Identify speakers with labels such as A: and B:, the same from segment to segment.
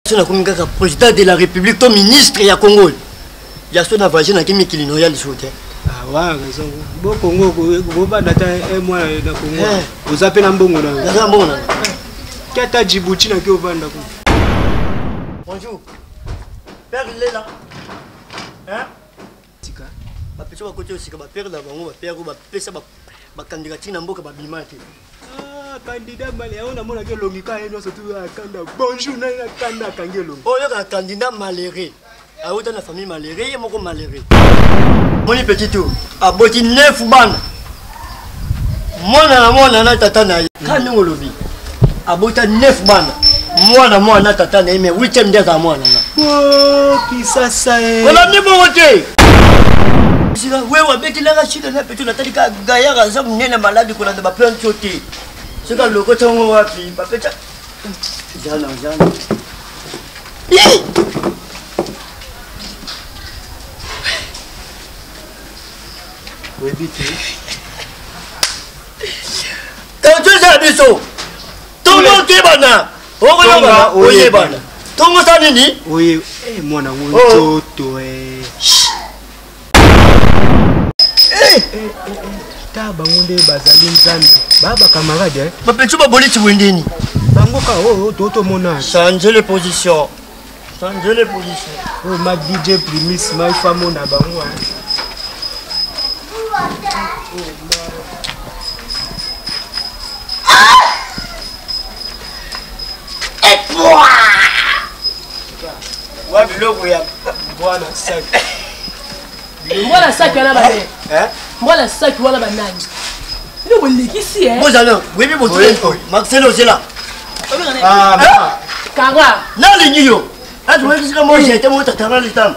A: So nakomi kaka président de la république to ministre ya Congo. Ya so na voyage nake mikili no ya lisusu te.
B: Ah ouais, raison. Bo Congo ko banda ta un mois na Congo. Eh. Oza pe na mbongo na.
A: Naza mbongo na.
B: Kata Djibouti na ke ovanda ko.
A: Bonjour. Père Lela. Hein?
B: Tika.
A: Ba petits bakoti osika ba père na bango ba père ba pesa ba ba candidature na mboka ba bima te.
B: Ah, candidat malheureux yango namonaki elongi kaka ye nyonso tu akanda bonjour nani akanda akangi elongi
A: oyo kaka candidat malheureux awuta na famille malheureux ye moko malheureux moni petit tour aboti neuf bana mwana na mwana na tata na ye kaka ndenge olobi abota neuf bana mwana mwana na tata na ye mais huitième nde azala mwana na
B: oh, kisasa
A: eh. olandi bongo te sika wewe abetelaka shida na peto natali ka gayaka aza monene maladi kolanda baplante yo te soki alokota yango wapi bapeta jana jana
B: oyebi te
A: kanto eza ya biso tongo toyebana okoyebana oyebana tongo sa nini
B: oye eh, mwana ngo oh. nzoto eh. Eh, ta bango nde bazali nzambe ba bacamarade eh.
A: bapetu baboli tibwendeni
B: bango ka oyo oh, oh, totomona
A: change les positions change les positions
B: oyo ma dj primis maifamo na bango
A: wa biloko ya
B: bwana saki
C: mbwana saki wana banani mbwana saki wana banani bino bolekisi
A: bozala oyebi botule marcelo ozela
C: kanga
A: nalingi yo azoyebisika mojete motatanga litanga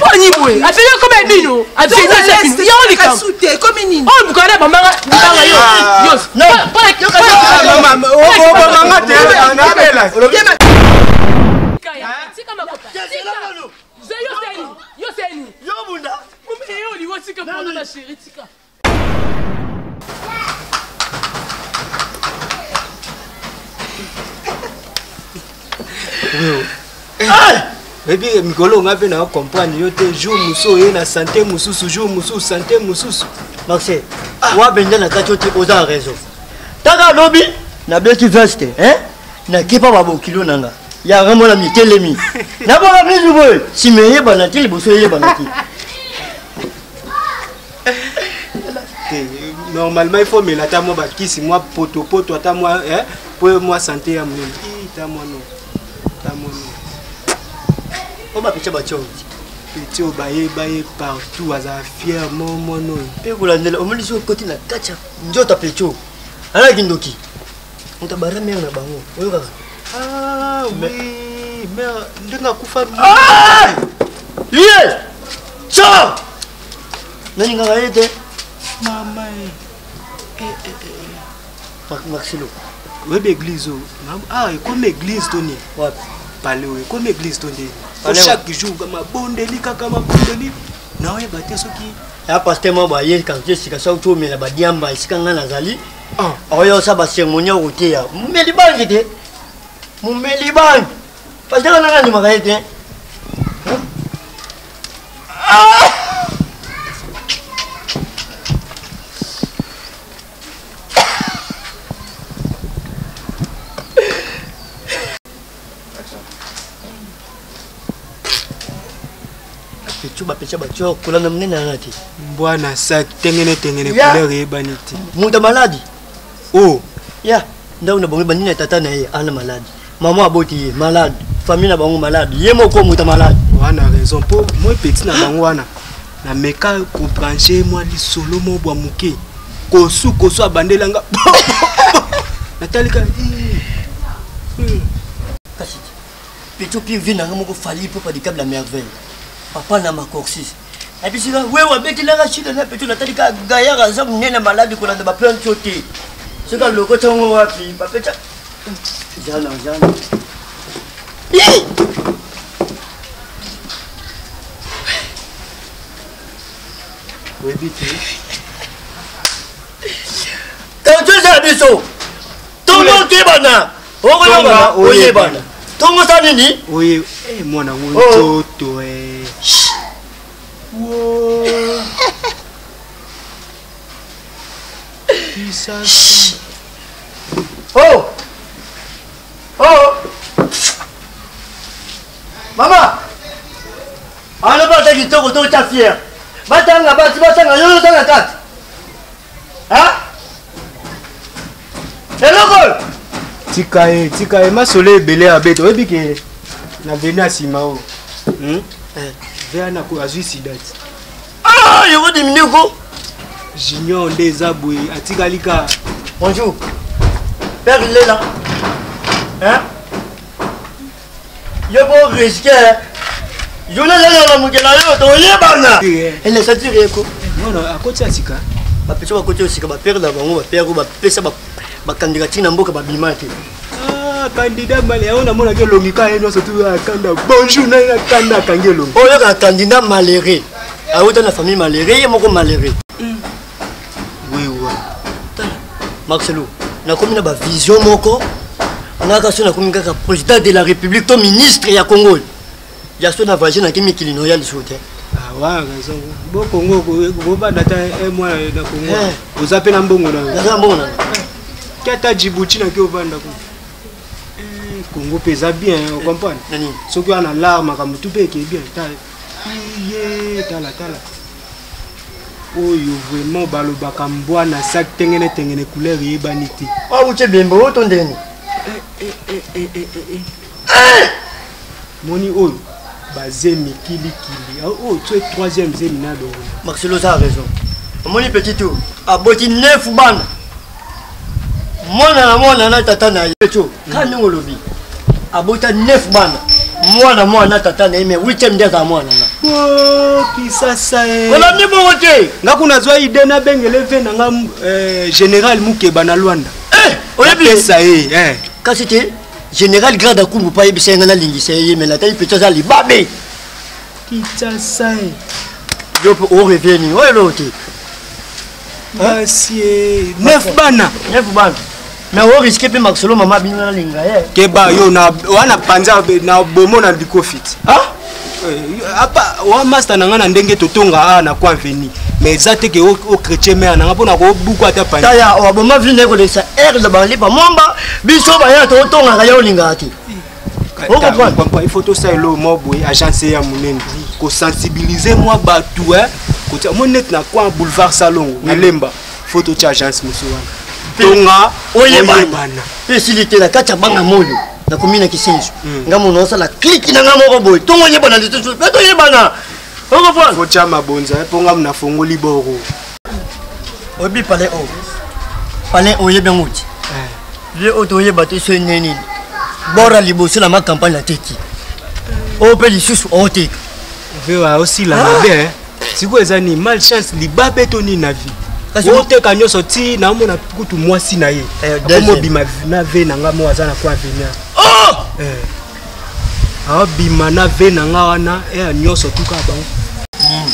C: poni boye apeli okoma bino oyo bukana bamanga banga yo yo
B: oyebi mikolo nga mpe na comprendre yo te jour mosusu oye na sante mosusu jour mosusu sante mosusu
A: marcel ah. wabenda na kati ote oza na raison taka alobi nabeti veste hein nakepa babokilo na nga yanga mona mitelemi naboka misu boye nsima eyebana te liboso eyebana te
B: te normalement il faut mela ata mwa bakisi mwa potopoto ata mwa eh, po mwa sante ya monene ta mwa no ta mwa no
A: o bapetia batio
B: petit oyo bayeba ye partout azala fier mo mwana oyo
A: mpe kolandela omoni soki okoti na kati ya nzoto ya petio alaki ndoki moto abara mere na bango oyokaka
B: ah, oui mere ndenge akufa
A: ah! ye ca nalingaka ye te
B: mama eh, eh, eh,
A: marcelo
B: oyebi église oyo ah ekomi église to nini
A: wapi
B: pale oyo ekomi église to ndeni po chaque jour mabondeli kaka mabondeli naoyeba te soki
A: ya paster moko baye quartier sika soki tomela badiamba esika ngai nazali ah. oyo osa baceremonie okoteya momeli bangi te momeli bangi paster wana ngai andimaka ye te ah! Pecho bapecha bato kolanda monene nanga te
B: mbwa na sac tengene tengene couleur eyebani te
A: moto maladi
B: o oh.
A: ya ndako na bango ebandi na tata na ye ana maladi mama aboti ye malade famille na bango malade ye moko moto malade
B: wana raison mpo moi petit na bango wana nameka kobranche mwa lisolo mo bwa moke kosu kosu abandela nga natalika
A: kasi peto pire vie nanga moko fali mpo padikable ya merveille papa na macorsis abisika wewe abetelaka shida na peto natali ka gayaka aza monene maladi kolanda baplante yo te soki alokota yango wapi bapeta jana jana
B: oyebi te.
A: biso tongo toyebana okoyebana oyebana tongo sa nini
B: oye eh, mwana ngo oh. nzoto eh.
A: Oh! Oh! Mama! Ano ba ta kitoko to ta fier. Batanga basi batanga yo yo tanga kati. Ha? Eloko!
B: Tika ye, tika ye masolo ebele abeta. Oyebi ke na veni ya nsima oyo. Hmm? Eh. Vea na azwi sida ti.
A: Ah, yoko diminue ko.
B: Junior nde eza boye atikali ka.
A: Bonjour. Père Lela. Hein? Yo bo risque. Journée lela na moke na yo toyebana. Ele satire eko.
B: Non, akoti ya sika.
A: Bapesa bakoti ya sika bapere na bango bapere oyo bapesa bakandidatire na mboka babima te.
B: Ah, candidat male yango namonaki elongi ka ye nyonso tu akanda bonjour na ye nakanda akangi elongi.
A: Oyo kaka candidat malheureux. Awuta na famille malheureux ye moko malheureux.
B: Wewa.
A: Tala Marcelo, nakomi na ba vision moko ngaka so nakomi kaka président de la république to ministre ya Congo. Ya so na voyage nake mikili no ya lisusu te.
B: Ah ouais, raison. Bo Congo kobanda ata un mois na Congo. Eh. Oza pe na mbongo na yo.
A: Naza na mbongo na nga.
B: Ki ata Djibouti nake ovanda kuna. Eh, Congo mpe eza bien, o comprendre?
A: Nani?
B: Soki wana lar makambo tu mpe eke bien. Tala. Iye, tala tala. Oyo vraiment balobaka mbwa na sac tengene tengene couleur eyebani te.
A: Awuti ebembe oyo to ndeni?
B: Eh, eh, eh, eh, eh, eh. Moni oyo bazemi kilikili oyo tue troisième zemi na longo.
A: Marcelo oza raison. Omoni petit tour aboti neuf bana mwana na mwana na tata na ye to kaka ndenge olobi abota neuf bana mwana mwana na tata na ye mais huitième nde azala mwana na
B: oh, kisasa eh.
A: olandi bongo te
B: nga kuna azwa ide nabengele ve na nga eh, général mukeba na lwanda
A: eh, oyebi
B: pesa ye eh.
A: kasi te général grade akumbu mpo ayebisa ye nga nalingisa ye mais natali petit aza libabe
B: kinshasa eh.
A: yo mpe orevie nini oyo eloko te
B: basi eh, neuf bana
A: neuf bana mais oriske mpe marcelo mama bino nalinga ye
B: keba yo na wana panza na bomo na likofi ti eh, apa wa master na nga na ndenge totonga awa na coin veni mais eza te ke ochrétien mare na nga mpona kobuku ata panza
A: taya oboma vini naye kolekisa aire na balipa mwamba biso baya totongaka ye olingaka te
B: okoprendre il faut tosala eloko moko boye agence ya monene kosensibilize mwa bato kotia moi neti na coin boulevard salongo na lemba faut totia agence mosusu wana tonga
A: oyebana mpe esili te na kati ya banga moyo nakomi na kisenso hmm. nga mono osala kliki na nga moko boye tongo oyebana lisusu mpe toyebana okoprendre
B: kotya mabonza mpo nga nafongoli boro
A: oyebi palais oyo palais oyebi yango ti eh. Vie oyo toyeba te soki nde nini bora liboso na ma campagne ateki oyo mpe lisusu oteka
B: vewa osila mabe eh. sikoyo eza nini malchance libabe to nini na vie oteka nyonso ti naomona kutu mwasi na ye eh, akomobima na ve na nga mo aza na kwa avenir
A: oh!
B: eh. aobima na ve na nga wana ya nyonso tuka bango hmm.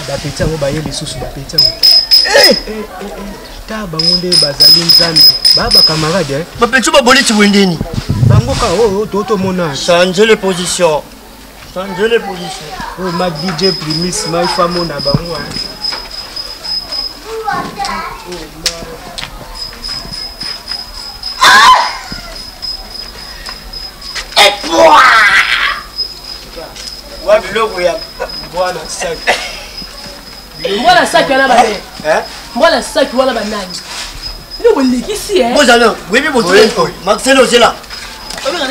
B: bapeti yango baye lisusu bapeti yango Ta bango nde bazali nzambe ba ba camarade hein.
A: Ba petit ba boli tshibwendeni.
B: Bango ka oh oh to to mona.
A: Changer les positions. Changer les positions.
B: Oh ma DJ Primis ma ifa mona bango hein.
A: Wa biloko ya
B: bwana sac.
C: Mwana saki wana ba eh? Mwana saki wana ba nani? Bino bolekisi eh.
A: Bozala, webi botule. Marcelo zela.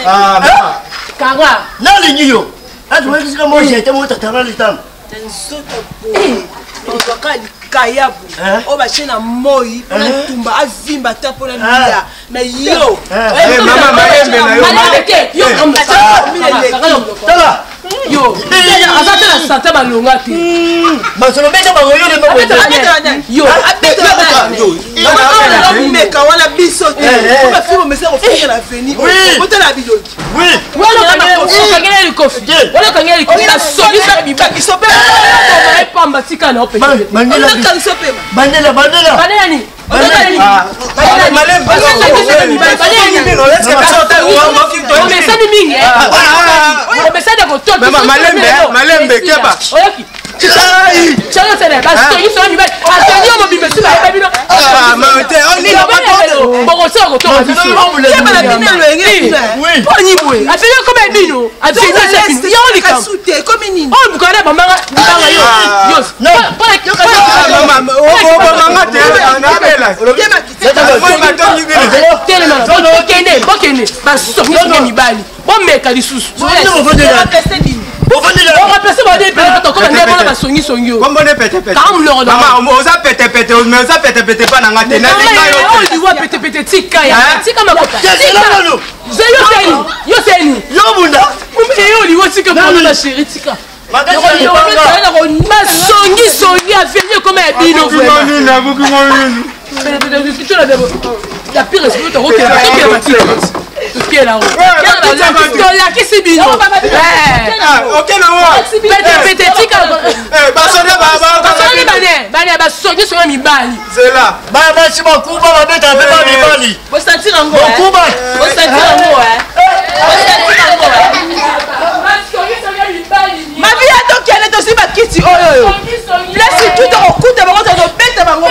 B: Ah, mama.
C: Kanga.
A: Nalingi yo. Atu webi sika mo jete mo tatara litam.
D: Nzoto boye. Ozwaka likayabu oyo batie na moi mpona ntumba avimba ata mpona lia na yo
B: mama malembe na
C: yo
A: tala
C: yo aza te na sante balonga te
A: masolo beta bango yo
C: yo
D: meka wana biso te bafilme omesa kofinga na veni otala bilongi
C: okangela likofi wana okangela likofi nasongisa bibakiso mpe epamba tika na
A: bandela bandela
C: bandela nini
B: Ah,
C: Omesana kotoka.
B: Malembe, malembe, keba.
C: Oyoki. Charles basongi songi mibali asongi yo mobimba esi bayeba bino bokosala kotoka biso poni boye afeli okoma ya bino afeli yo likambo oyo bukana bamanga libanga yo telema bokende bokende basongi songi mibali bomeka lisusu oremplace bade pete tokoma nde bona basongisongi yo
B: kombone petepete
C: kaka monoko
B: mama oza petepete mais oza petepete mpa na nga te nalinga yo
C: oyo liwa petepete tika ya tika makoka yo seni yo seni
A: yo bunda
C: eyo liwa tika mpona chéri tika basongisongi aveni ekoma ya bino la pire esprit tokokela tolakisi bino petepete tika bane bane basongisongi mibali
A: basi bakuba babeta mpe bamibali
D: bosentir yango
A: bakuba
D: bosentir yango mabi ya tokende tosi bakiti oyo oyo place tu tokokuta bango tokobeta bango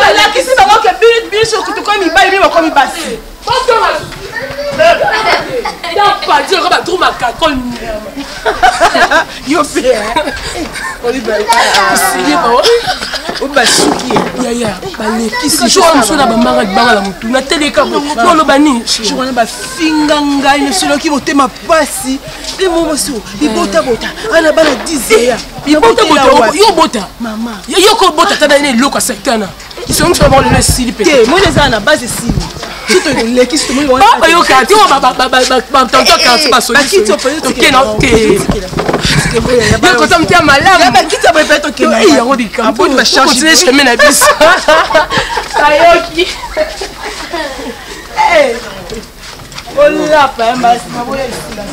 D: olakisi bango ke biso tokomi mibali bino bakomi basi yo mpe obasuki
C: yaya balekisi jour mosusu na bambanga libanga na motu nateleka oloba nini
D: jour wana bafinga ngai nasoloki motema pasi nde momoso libotabota ana bana 10 ya
C: libotabota yo bota
D: mama
C: yo kobota tata ene eloko ya satana kisongi so bango lelo esili
D: pe te moi eza na base esili tolekisi tomoni
C: bayoka te batanto quartier basokitokena te yokota moto ya malamu yango likambocontinue chemin na biso bayoki
D: olapa ya masi maboya esila.